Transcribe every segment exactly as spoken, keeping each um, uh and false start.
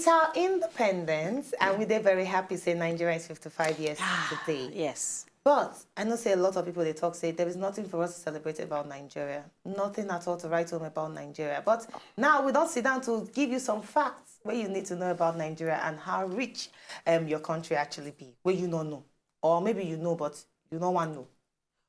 It's our independence, and we dey very happy say Nigeria is fifty-five years today. Yes. But I know say a lot of people dey talk say there is nothing for us to celebrate about Nigeria. Nothing at all to write home about Nigeria. But now we don sit down to give you some facts wey you need to know about Nigeria and how rich um, your country actually be, wey you no know. Or maybe you know, but you no wan know.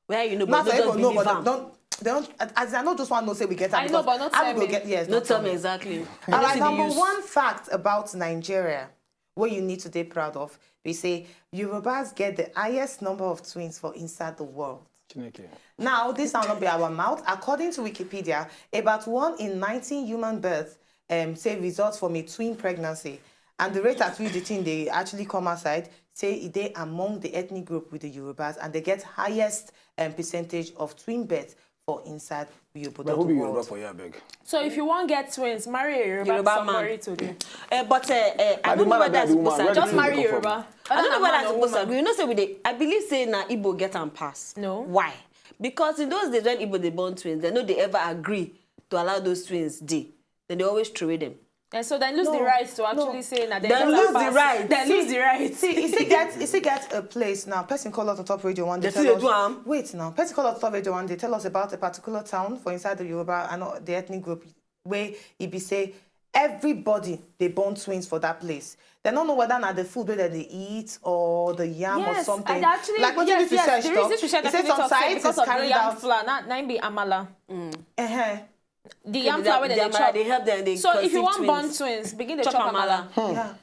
Where you know, but Not no say just people know, believe but am. Don't, they don't, as I know, just want to know say we get am. I know, Because but not how tell we go me. Get, yes, No not tell me me. Exactly. All right, number one fact about Nigeria, what you need to be proud of, we say Yorubas get the highest number of twins for inside the world. Chineke. Now, this sound not be our mouth. According to Wikipedia, about one in nineteen human births um, say results from a twin pregnancy. And the rate at which the thing they actually come outside say e dey among the ethnic group with the Yorubas, and they get highest um, percentage of twin births for inside the But who be Yoruba world. For you, abeg? So if you wan get twins, marry a Yoruba, Yoruba man. Somebody today. Uh, but uh, uh, I And don't the know man whether and I the woman, suppose where I the just twins Marry come from? Yoruba. I don't know Whether whether na I man or suppose I woman. agree. You know, say we dey. I believe say na Igbo get am pass. No. Why? Because in those days when Igbo dey born twins, they no dey ever agree to allow those twins dey. Then they always throw them. And so then lose the No, right to no. actually say na Then lose the right. Then lose the right. See, you see get, you see get a place now. Person call us on top radio one. They They tell still us. Do am. Wait now. Person call us on top radio one. They tell us about a particular town for inside the Yoruba and uh, the ethnic group where it be say everybody they born twins for that place. They don't know whether na the food where they eat or the yam or Yes, something. and actually, Like what yes, this yes, research the talk, research we shared it says actually some talks say scientists because of the carried yam out. Flour, na na be amala. Uh-huh. The yam They- flour wey they dem dey amala, chop. They help them. They So if you conceive want born twins. Twins, begin to Chop chop amala. Amala. Yeah.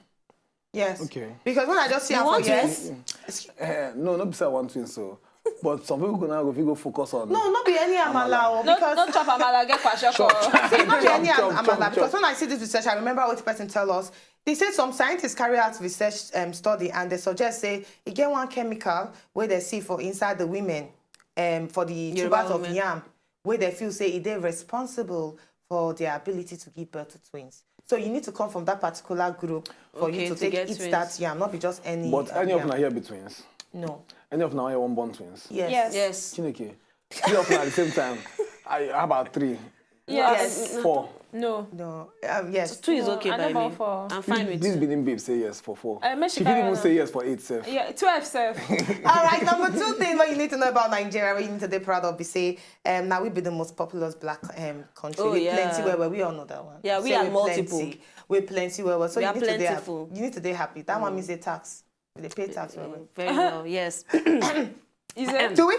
Yes. Okay. Because when I just see You am want for twins? yes. Eh, no, not beside one twin so. But some people go now go fit go focus on. No, not be any amala. Oh, No, because no chop amala get kwashiorkor. See, not be any Chop, am- chop, amala. chop. Because when I see this research, I remember what the person tell us. They say some scientists carry out research um, study and they suggest say e get one chemical where they see for inside the women um, for the Yoruba tubers of women. Yam where they feel say e dey responsible for their ability to give birth to twins. So you need to come from that particular group for Okay, you to, to take get eat twins. That yam, not be just any. But um, any of yam. Una here be twins. No. Any of Una here one born twins. Yes. Yes. Yes. Chineke. Three of Una at the same time. I how about three? Yes. Four. No. No. Um, yes. Two is No, okay I by never me. Fall. I'm fine with This two. Benin babe say yes for four. Uh, make she She carry didn't even on. Say yes for eight self. Yeah, twelve self. All right, number two thing what you need to know about Nigeria, what you need to be proud of, be say, um, now we be the most populous black um, country. Oh, We yeah. Plenty where, where we all know that one. Yeah, we So are we multiple. Plenty. We plenty where, where. So We you are need to be plentiful. Happy. You need to be happy. That one means a tax. They pay tax well, well. Very well, yes. Is it? Do we?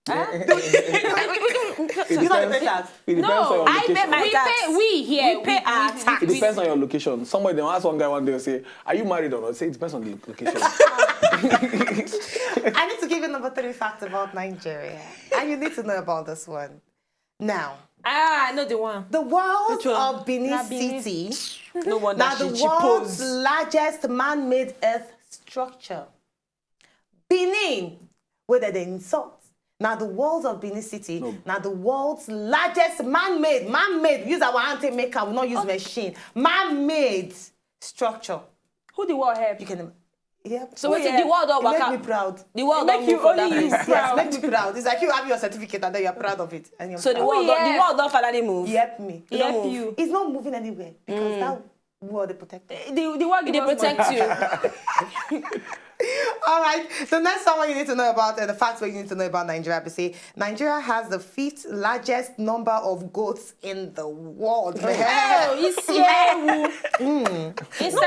It You know the depends- pay tax. It depends on your I location. pay my We tax. pay. We here. We pay our tax. It depends on your location. Somebody they ask one guy one day say, "Are you married or not?" Say it depends on the location. I need to give you number three fact about Nigeria, and you need to know about this one. Now, Ah, I know the one. the walls Which one? Of Benin Na Benin. City No wonder now she the she world's pose. Largest man-made earth structure. Benin, where they insult. Now the walls of Benin City, No. Now the world's largest man-made, man-made, use our hand to make, I will not use machine, man-made structure. Who the world help? You can, yeah. So wait, Yeah. the world don't It make work me out. Proud. The world Make don't you move for only that you place. Yes, proud. Make me proud. It's like you have your certificate and then you're proud of it. And you're So the proud. world, don't, the Yeah. World don't finally move. Help me. They don't Help move. You. It's not moving anywhere because that world they protect us. The, the world They give us money. Protect you. All right. The next one you need to know about, uh, the facts what you need to know about Nigeria, be say Nigeria has the fifth largest number of goats in the world. Oh, it's here. No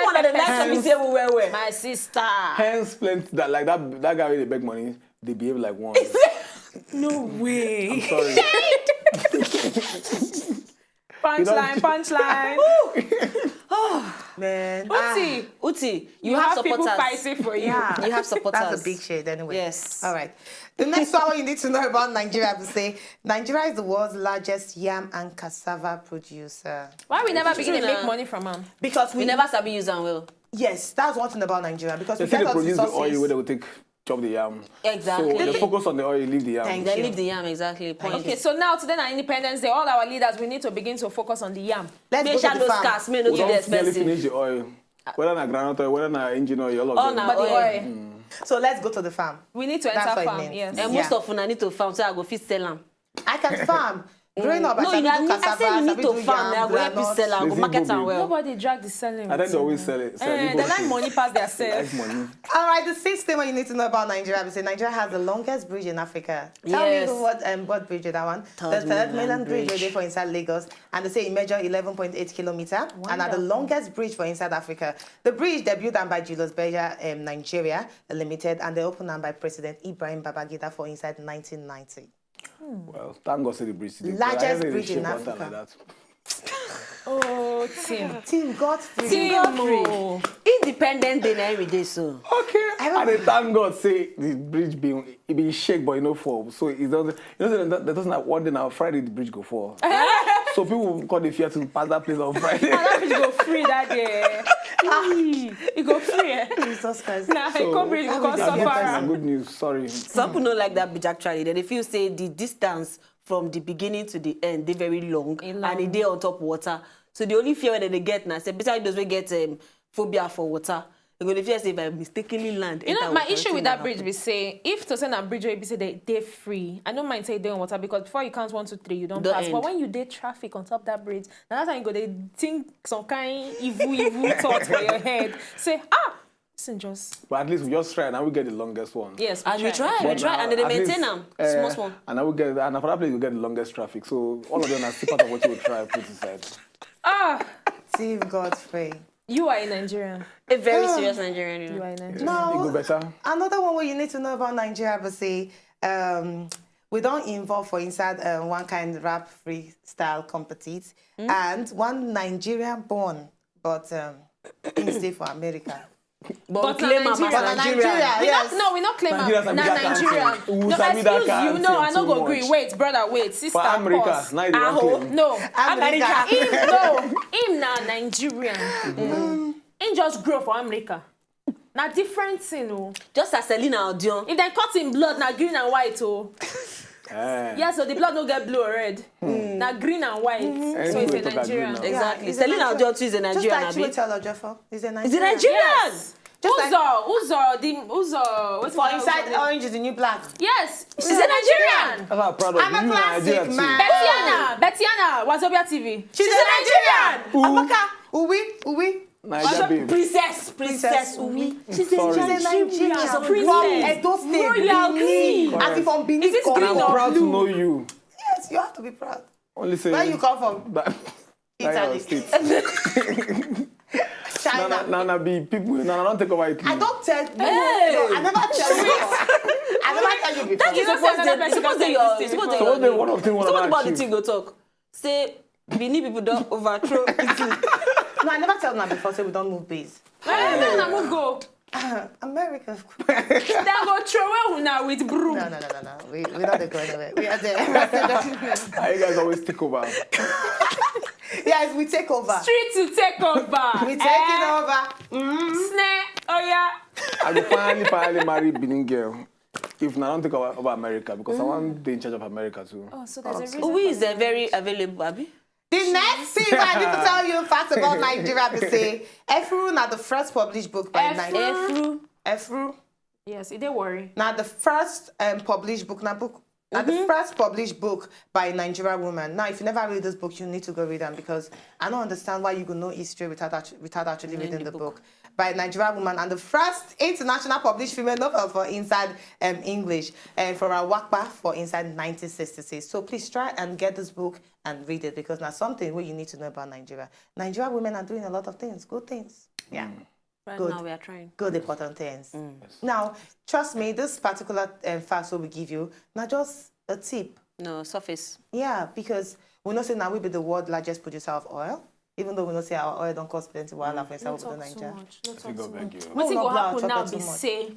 wonder the last time you say we were where. My sister. Hence, plenty that like that that guy with the big money, they behave like one. No way. Sorry. Punchline, punchline. Man. Ah, Uti, Uti, you, you have, have people supporters. Fighting for you. Yeah. You have supporters. That's a big shade anyway. Yes. All right. The next one you need to know about Nigeria is say Nigeria is the world's largest yam and cassava producer. Why we never begin to True make na. Money from am? Because we, We never sabi use am well. Yes, that's one thing about Nigeria because They we say get they all the produce the oil resources. Where they will take chop the yam. Exactly. So they focus on the oil, leave the yam. Thank Then you. Leave the yam exactly. Point. Okay, so now today na Independence Day. All our leaders, we need to begin to focus on the yam. Let's Make go sure to the no farm. scarce. May no We be don't the nearly expensive. Finish the oil. Whether na groundnut oil, whether na engine oil, all of All them. na But the oil. Oil. So let's go to the farm. We need to That's enter what it farm. Means. Yes. And most Yeah. Of una need to farm, so I go fit sell am. I can farm. Growing up, I No, sabi you do need, I cassava, say you I need sabi to do farm. yam, I go help you groundnut. sell. I go Lazy market booby. am well. Nobody drag the selling. I think they always sell it. Sell Eh, it they like for money pass their They self. like money. All right, the sixth thing what you need to know about Nigeria is that Nigeria has the longest bridge in Africa. Tell Yes. me what um, what bridge is that one? Third The third mainland mainland bridge bridge. is for inside Lagos, and they say it measure eleven point eight kilometer, and at the Wonderful. longest bridge for inside Africa. The bridge they built am by Julius Berger, um, Nigeria Limited, and they opened am by President Ibrahim Babangida for inside nineteen ninety. Well, thank God say the bridge. Still dey Largest I hear say they bridge in shake water Africa. Like that. Oh, team. Team Godfrey. Team Godfrey. Independent Day na every day so. Okay. I don't And they thank God say the bridge being it being shake but e no fall. So it doesn't. You know, that doesn't have one day now Friday the bridge go fall. So people come dey fear to pass that place on Friday. That bridge go free that day. Ah, it go free. Eh? Jesus Christ. Nah, So, come bridge go that come bridge That's suffer good, am. good news. Sorry. Some people don't like that bridge actually. Then they feel say the distance from the beginning to the end they very long E and long. E dey on top water. So the only fear that they get now, say beside those we get um, phobia for water, they go dey fear say if I mistakenly land. You know, enter my water, issue wetin with go that bridge happen? Be say if to say na bridge wey be say they dey free, I don't mind say they on water because before you count one, two, three, you don't Don't pass. But end. When you dey traffic on top that bridge, now that's time you go dey think some kind evil, evil thoughts for your head. Say, ah, listen, just But at least we just try and we get the longest one. yes, And we try, we But try, now, and they at maintain least, am, eh, small, small. And I will get, and for that place we get the longest traffic. So all of them are still part of what we try and put inside. Ah, Team Godfrey. You are a Nigerian. A very serious Nigerian. You You know. Are a Nigerian. No. It go better. Another one what you need to know about Nigeria be say um, we don't involve for inside um, one kind rap freestyle competition and one Nigerian born, but um, he stay for America. But, But claim am as Nigeria. But Nigerian. Nigeria, We yes. Not, no, we not claim Nigerians am. are Na bigger than Nigerian. thing. We No, sabi that excuse kind you. thing No, I too no go agree. Much. Wait, brother, wait, sister, For America, pause. now you dey Aho. wan claim. No, America. Him no, him na Nigerian. Him just grow for America. Na different thing o. Just as Selena Odion. If they cut him blood, na green and white o. Eh. Yes, so the blood no get blue or red. Na green and white. So Anything it's we a talk agree Nigerian. now. Exactly. He's a Selena Nigerian. Odion too is a Just Nigerian, like you abi? Tell Ojofo. He's a Is it Nigerian. Nigerian? Yes. Just like Uzo, Uzo, the Uzo. What's for inside Orange is the New Black. Yes, she's She's a Nigerian. That's how I'm proud of I'm you. a You na classic Nigerian too. man. Betiana, Betiana, Wazobia T V. She's a Nigerian. Who? Amaka, Uwi, Uwi. Niger babe. Princess, Princess Uwi. She's a Sorry. She's a Nigerian. She's a From princess. Edo State. Royalty. As if from Benin. Is this green Come or on. I'm proud to blue? Know you. Yes, you have to be proud. Only say Where you come from? That, Italy. That your state. China. Nana, Nana be people. Nana don't take over Italy. I don't tell. No, Hey. no, I never tell you. I never tell you before. That is You don't supposed say to another person supposed to don't your tell you supposed before. So what they to one of thing so want what about the to achieve? Thing go talk? Say Benin people don't overthrow Italy. No, I never tell them before. Say we don't move base. Where you gonna move go? America. They go throw away una with broom. No, no, no, no, no. We we don't go anywhere. We are there. Ah, you guys always take over. Yes, we take over. Street to take over. We taking over. Mm. Snare. Oh yeah. I go finally, finally marry Benin girl. If I don't take over, over America because I want to be in charge of America too. Oh, so there's a Oh, reason. Uwi is a very available, abi? The next thing I need to tell you facts about Nigeria be say Efuru na the first published book by Efuru. Nigeria. Efuru. Efuru. Yes, it dey worry. Now the first um, published book, now book, now the first published book by a Nigerian woman. Now, if you never read this book, you need to go read them because I don't understand why you could know history without actu- without actually reading the book. By a Nigerian woman and the first international published female novel for inside um, English and for Awakpa for inside nineteen sixty-six. So please try and get this book and read it because now something what you need to know about Nigeria. Nigerian women are doing a lot of things, good things. Yeah. Right Good. Now we are trying. Good important things. Now, trust me, this particular um, facts we will give you, not just a tip. No surface. Yeah, because we know say now we be the world largest producer of oil, even though we know say our oil don't cost plenty while mm. Africa No with the talk too Niger. much. No talk They go too beg much. you. Wetin No go blow our happen now chopper be too much. Say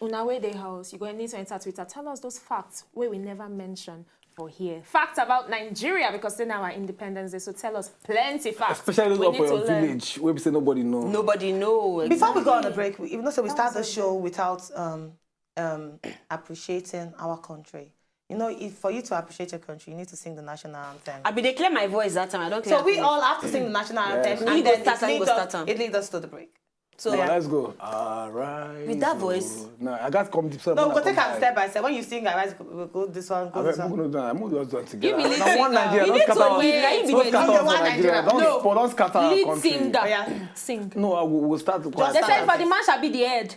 una wey dey house, you go need to enter Twitter. Tell us those facts wey we never mention for here. Facts about Nigeria because say now our independence day. So tell us plenty facts. Especially We those need for to your learn. Village, where we say nobody know. Nobody know. Before we go on the Exactly. break, we- you know, so we That start the was show without um, um, appreciating our country. You know, if for you to appreciate your country, you need to sing the national anthem. I be dey clear my voice that time. I don't clear. So we my all have to sing the national anthem, Yes. and We go then start it am, we leads go us, start am. It leads us to the break. So Yeah. Let's go. Arise. With that voice? No, I got to come deep. No, we go take am step by step. When you sing, arise, we go this one, go I mean, this one. People know that. I'm not just done together. Give me lead Now one singer. Nigeria, You don't need to scatter our win. Now you be don't the scatter Only our one Nigeria. Nigeria. Don't No. spoil, don't scatter our Lead country. singer. Oh, yeah. Sing. No, I will, we'll start the choir. They said for the man shall be the head.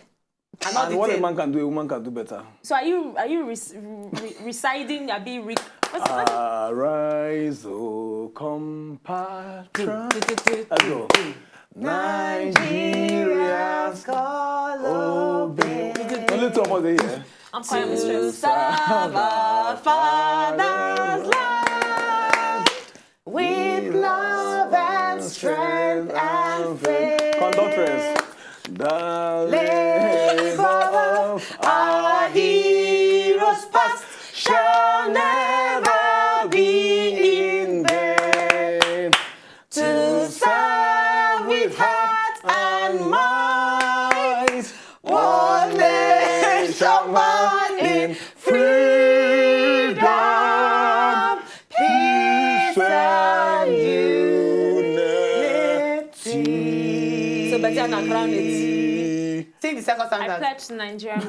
And not And the what a tail. Man can do, a woman can do better. So are you are you re- re- reciting? Abi re- what's it? Arise, O compatriot. Let's go. Nigeria's call obey. Only two of us dey here. I'm choir mistress. Serve our father's land with love and strength and faith. Conductress. The Labor of our heroes past shall never be in vain. To serve with heart and mind, one nation bound in freedom, peace and unity. So, Betty, I'ma crown it. Sing the second I stanza. Pledge to Nigeria, I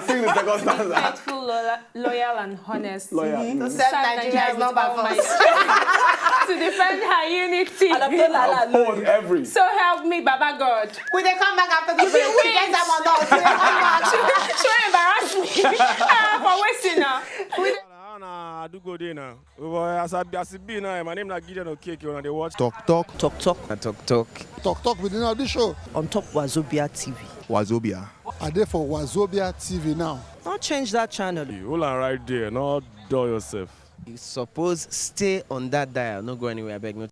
sing the second stanza. Faithful, loyal, loyal and honest. Loyal. To serve Nigeria is With not by all my force. strength. To defend her unity. Uphold every. So help me, Baba God. We dey come back after the break. We get them or not? We dey come back. She wan embarrass me. Ah, for wasting now. How na Adugo dey now? Oh boy, as I as e be now, my name na Gideon Okeke. Una dey watch Talk Talk. Talk Talk. Na talk talk. Talk Talk with the Addis Show. On top Wazobia T V. Wazobia. I dey for Wazobia T V now. No change that channel. Hold on right there. No dull yourself. You suppose stay on that dial. No go anywhere, abeg. No.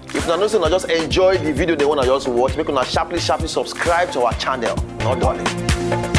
If una know say una just enjoy the video, they wanna just watch, make una sharply sharply subscribe to our channel. No darling.